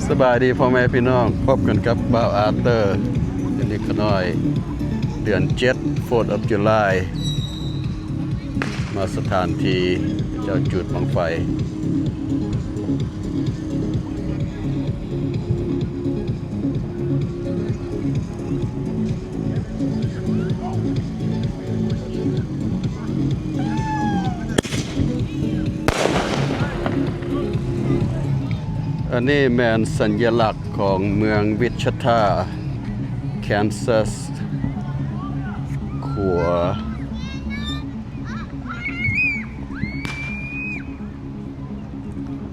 ສະບາຍດີພໍ່ແມ່ພີ່ນ້ອງ, ພົບກັນກັບບ່າວອາເຕີ ເປັນເດັກຂະນ້ອຍເດືອນເຈັດ Fourth of July ມາສະຖານທີ່ເຈົ້າຈູດບັ້ງໄຟ. ອັນນີ້ແມ່ນສັນຍະລັກຂອງເມືອງວິດຊະທາ ແຄນຊັສ ຂົວ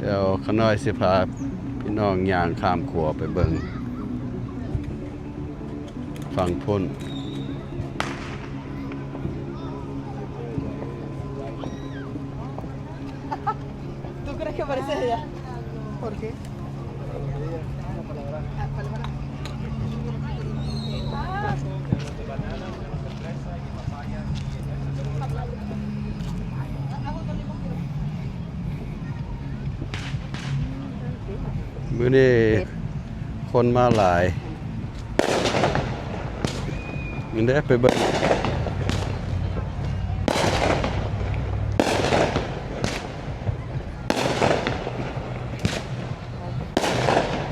ດຽວຂ້ານ້ອຍຊິພາພີ່ນ້ອງຍ່າງຂ້າມຂົວໄປເບິ່ງຝັ່ງພຸ້ນ. ¿Tú crees que parece ella? ¿Por qué? ມື້ນີ້ຄົນມາຫຼາຍ. ມັນໄດ້ໄປເບິ່ງ.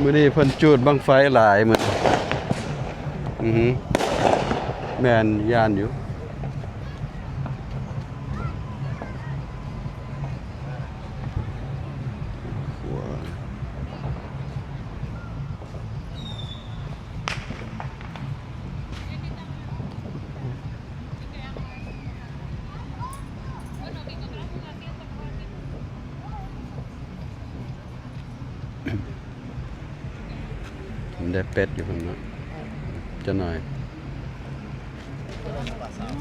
ມື້ນີ້ເພິ່ນຈູດບັ້ງໄຟຫຼາຍມື້. ອືຮຶ ແມ່ນ ຢ້ານຢູ່. ໄດ້ເປັດຢູ່ພຸ້ນເນາະ ຈັກໜ້ອຍ.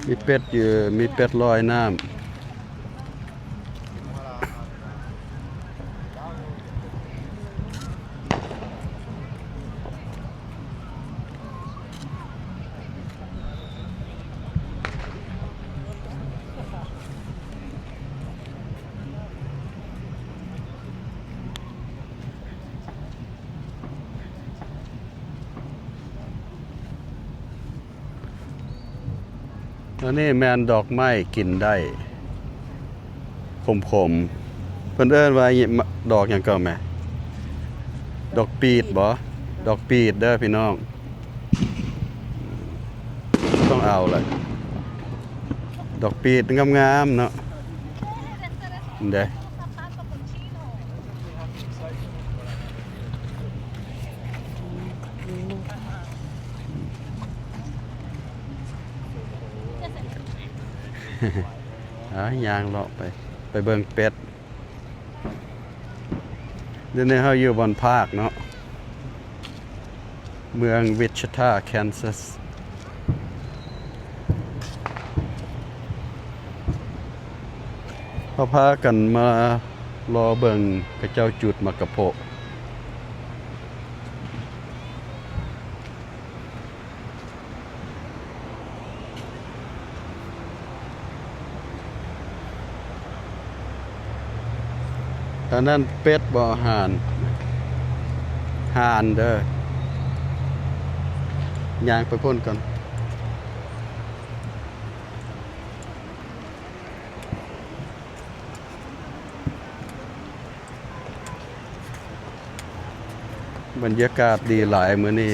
ມີເປັດຢູ່ ມີເປັດລອຍນ້ຳ. ອັນນີ້ແມ່ນດອກໄມ້ກິນໄດ້ ຂົມໆ. ເພິ່ນເອີ້ນວ່າ ດອກຫຍັງກໍແມ່? ດອກປີດບໍ? ດອກປີດເດີພີ່ນ້ອງ. ຕ້ອງເອົາລະ ດອກປີດງາມໆເນາະ ເດ້. ອ່າ ຍ່າງເລາະໄປ ໄປເບິ່ງເປັດ. ດຽວນີ້ເຮົາຢູ່ບ່ອນພາກເນາະ ເມືອງວິດຊະທາ ແຄນຊັສ. ເຮົາພາກັນມາລໍເບິ່ງເຂົາເຈົ້າຈູດໝາກກະໂພະ. ອັນນັ້ນເປັດບໍ່? ຫ່ານ ຫ່ານເດີ. ຍ່າງໄປພຸ້ນກ່ອນ. ບັນຍາກາດດີຫຼາຍມື້ນີ້.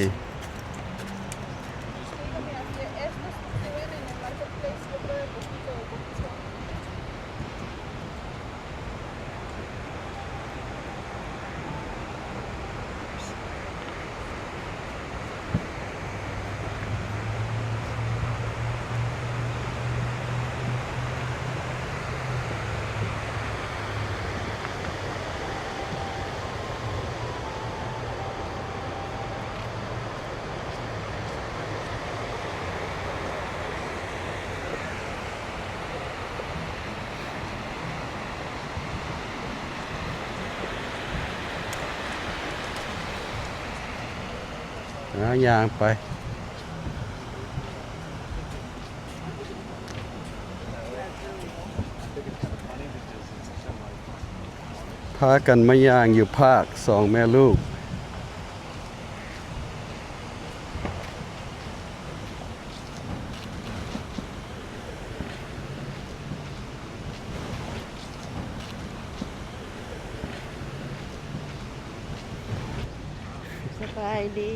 ອ່າ ຍ່າງໄປ. ເ ພາກັນມາຍ່າງຢູ່ພາກ ສອງແມ່ລູກ. ສະບາຍດີ.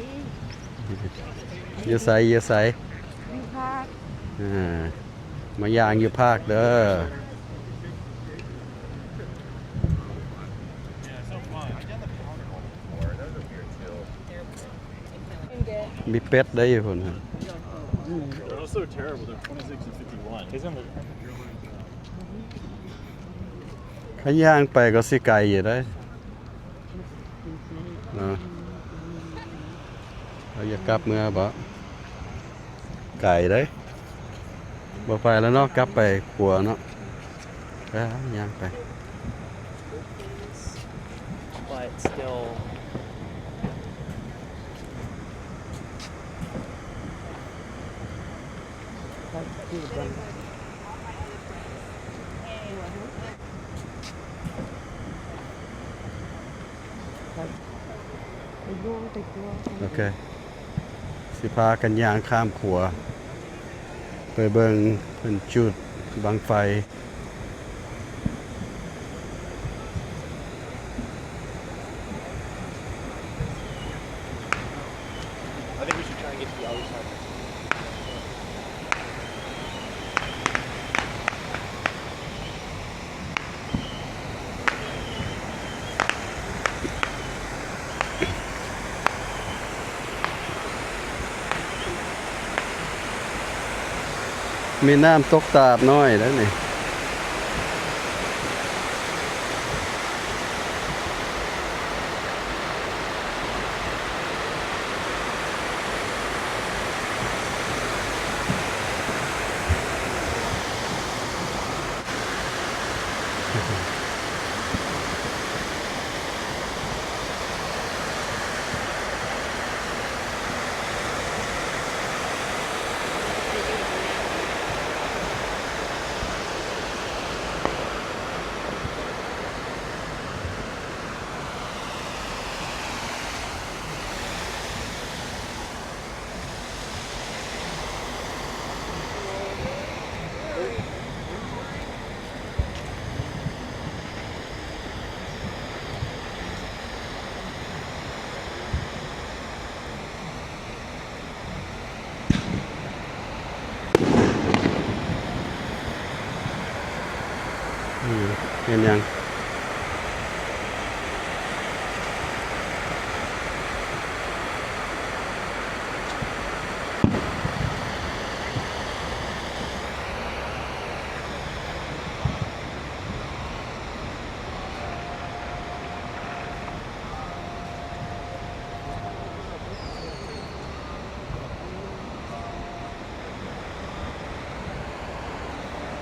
ຢູ່ໃສ? ຢູ່ໃສ? ຢູ່ພາກ. ອ່າ ມາຍ່າງຢູ່ພາກເດີ. ມີເປັດໄດ້ຢູ່ພຸ້ນ. They're also terrible. They're twenty-six and fifty-one. Isn't it? ຄັນຍ່າງໄປກໍຊິໄກຢູ່ເດ້. ເນາະ ເຮົາຢາກກັບເມືອບໍ? ໄກເດ້. ບໍ່ໄປແລ້ວເນາະ ກັບໄປຂົວເນາະ. ເອີ ຍ່າງໄປ. But still. ໂອເຄ ຊິພາກັນຍ່າງຂ້າມຂົວ ໄປເບິ່ງເພິ່ນຈູດບັ້ງໄຟ. I think we should try and get to the other side. ມີນ້ຳຕົກຕາດນ້ອຍເດ້ນີ້. ອືມ ເຫັນຫຍັງ?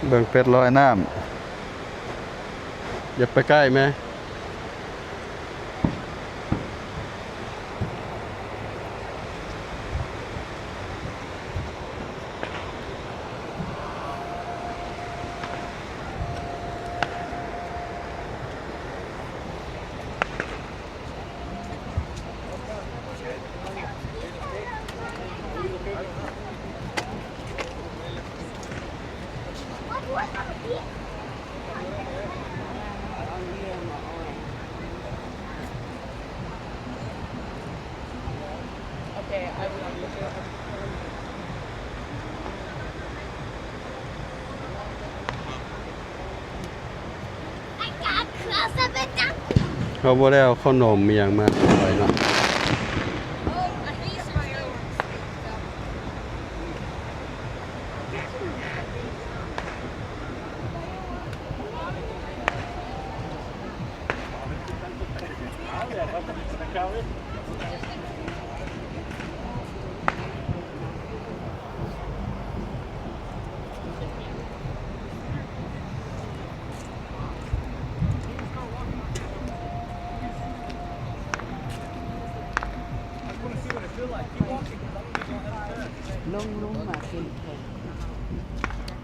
ເບິ່ງເປັດລອຍນ້ຳ. ຢ່າໄປໃກ້ແມ. ເຮົາບໍ່ໄດ້ເອົາເຂົ້າໜົມອີ່ຫຍັງມາໄວ້ເນາະ. ລົງ ລົງມາຂຶ້ນ.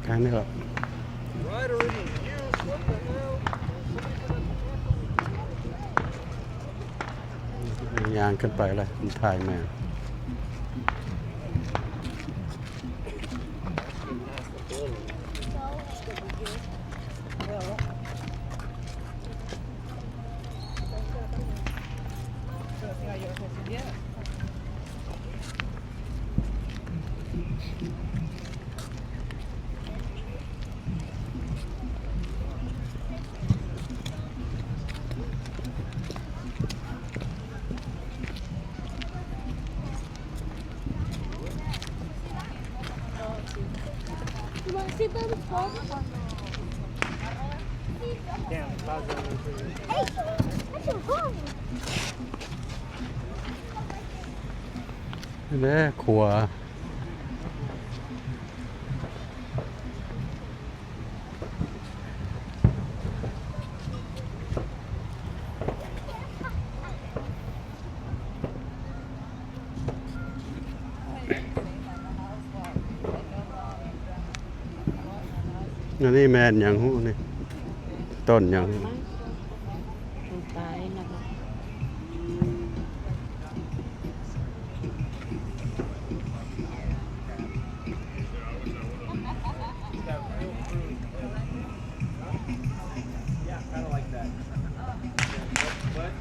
ການນີ້ກໍ Right, already used. What the hell? Somebody forgot to cancel it. ຍ່າງຂຶ້ນໄປລະ ມັນຖ່າຍມາ. Yeah. ແນ່ ຂົວ. ອັນນີ້ແມ່ນຫຍັງຮູ້ນີ້? ຕົ້ນຫຍັງ? ຕົ້ນຕາຍນະ. Yeah, kinda like that. But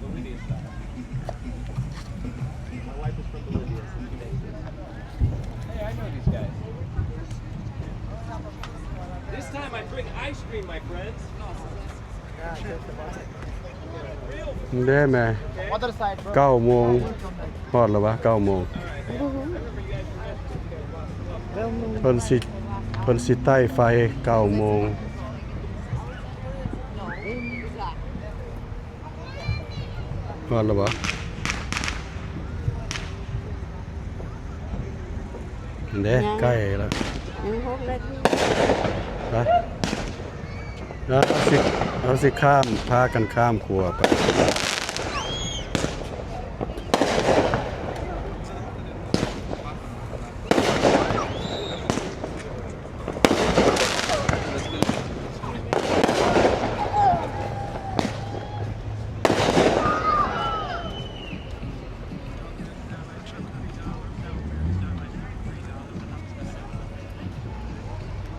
Bolivia style. My wife is from Bolivia, so she makes this. Hey, I know these guys. This time I bring ice cream, my friends. ເດ້ແມ່ ເກົ້າໂມງ ຮອດແລ້ວວະ ເກົ້າໂມງ. ເພິ່ນຊິ ເພິ່ນຊິໄຕ້ໄຟເກົ້າໂມງ. ຮອດແລ້ວບໍ່? ເດ້ ຍັງ ໃກ້ແລ້ວ ຍັງຫົກນາທີ. ໄປ ເຮົາຊິ ເຮົາຊິຂ້າມ ພາກັນຂ້າມຂົວໄປ.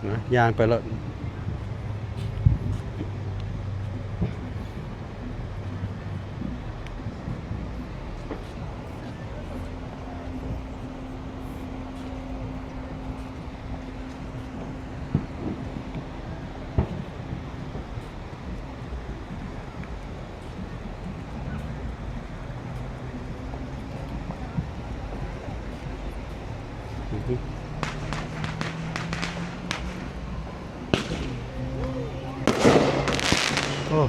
ນະ ຍ່າງໄປແລ້ວ. ໂອ້.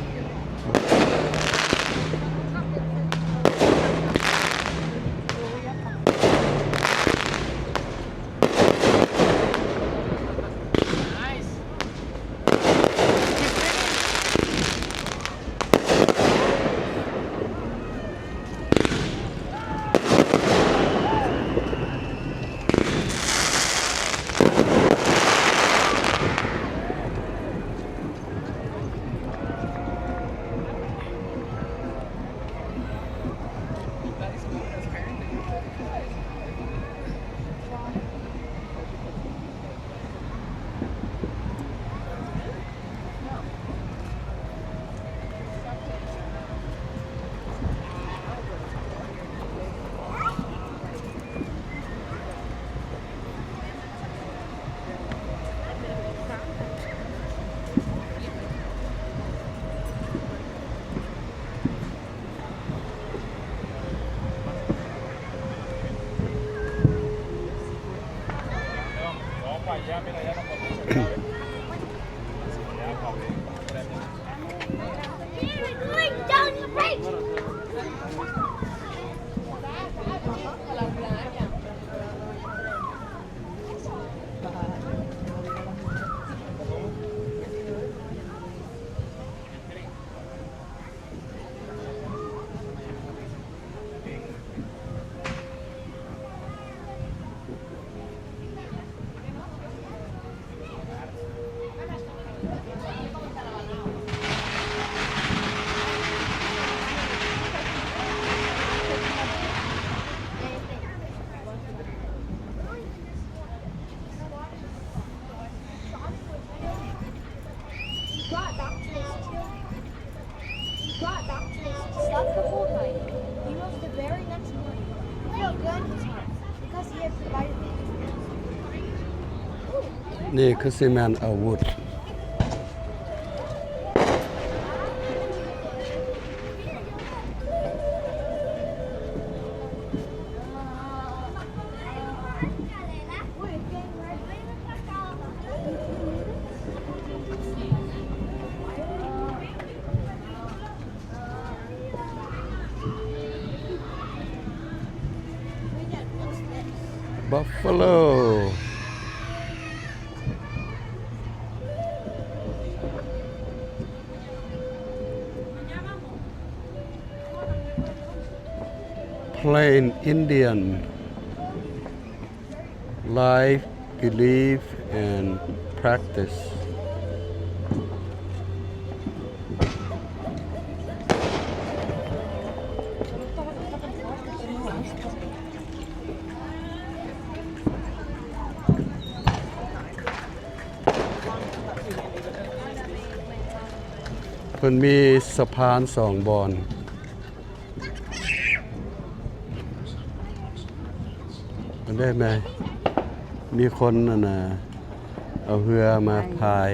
Left the whole night. He rose the very next morning. He felt good in his heart because he had provided me. ນີ້ຄືຊິແມ່ນອາວຸດ. Buffalo. Plain Indian life, belief and practice. ເພິ່ນມີສະພານສອງບ່ອນ. ເພິ່ນໄດ້ແມ່ ມີຄົນ ອັນນ່າ ເອົາເຮືອມາພາຍ.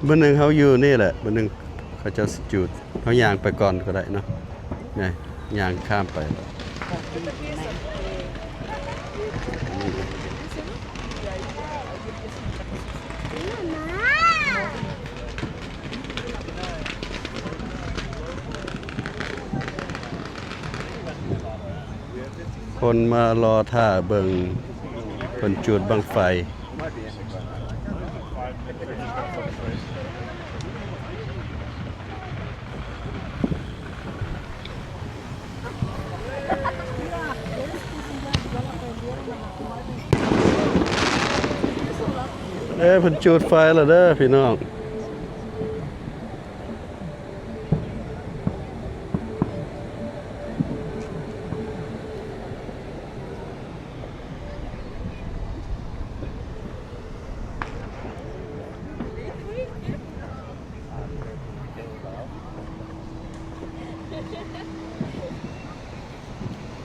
ມື້ໜຶ່ງເຮົາຢູ່ນີ້ແຫຼະ ມື້ໜຶ່ງເຂົາເຈົ້າຊິຈູດ. ເຮົາຍ່າງໄປກ່ອນກໍໄດ້ເນາະ ຍ່າງຂ້າມໄປ. ຄົນມາລໍຖ້າເບິ່ງເພິ່ນຈູດບັ້ງໄຟ. ເອີ ເພິ່ນຈູດໄຟແລ້ວເດີພີ່ນ້ອງ.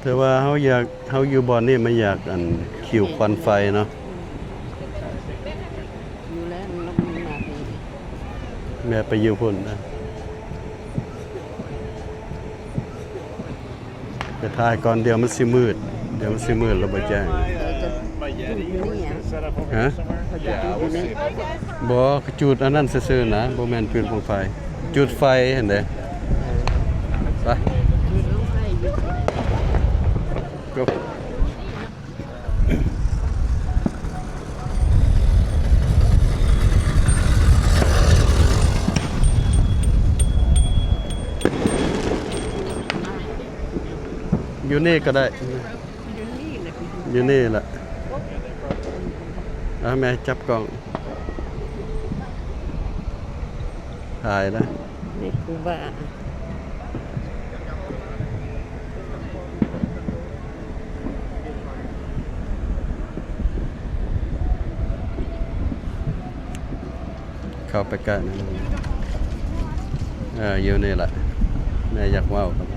ແຕ່ວ່າເຮົາຢາກ ເຮົາຢູ່ບ່ອນນີ້ມັນຢາກ ອັນ ຂິວຄວັນໄຟເນາະ. ຢູ່ແລ້ວ ແມ່ໄປຢູ່ພຸ້ນນະ. ໄປຖ່າຍກ່ອນ ດຽວມັນຊິມືດ ດຽວມັນຊິມືດແລ້ວບໍ່ແຈ້ງ. ຮະ? ບໍ່ ກະຈູດອັນນັ້ນຊື່ໆນະ ບໍ່ແມ່ນຈູດບັ້ງໄຟ ຈູດໄຟຫັ້ນເດ້. ໄປ ຢູ່ນີ້ກໍໄດ້ ຢູ່ນີ້ແຫຼະ. ອ່າ ແມ່ຈັບກ້ອງ ຖ່າຍລະ ນີ້ຄູບາ. ເຂົ້າໄປໃກ້ໜ້ອຍໜຶ່ງ. ເອີ ຢູ່ນີ້ລະ ແມ່ຢາກເວົ້າກັບ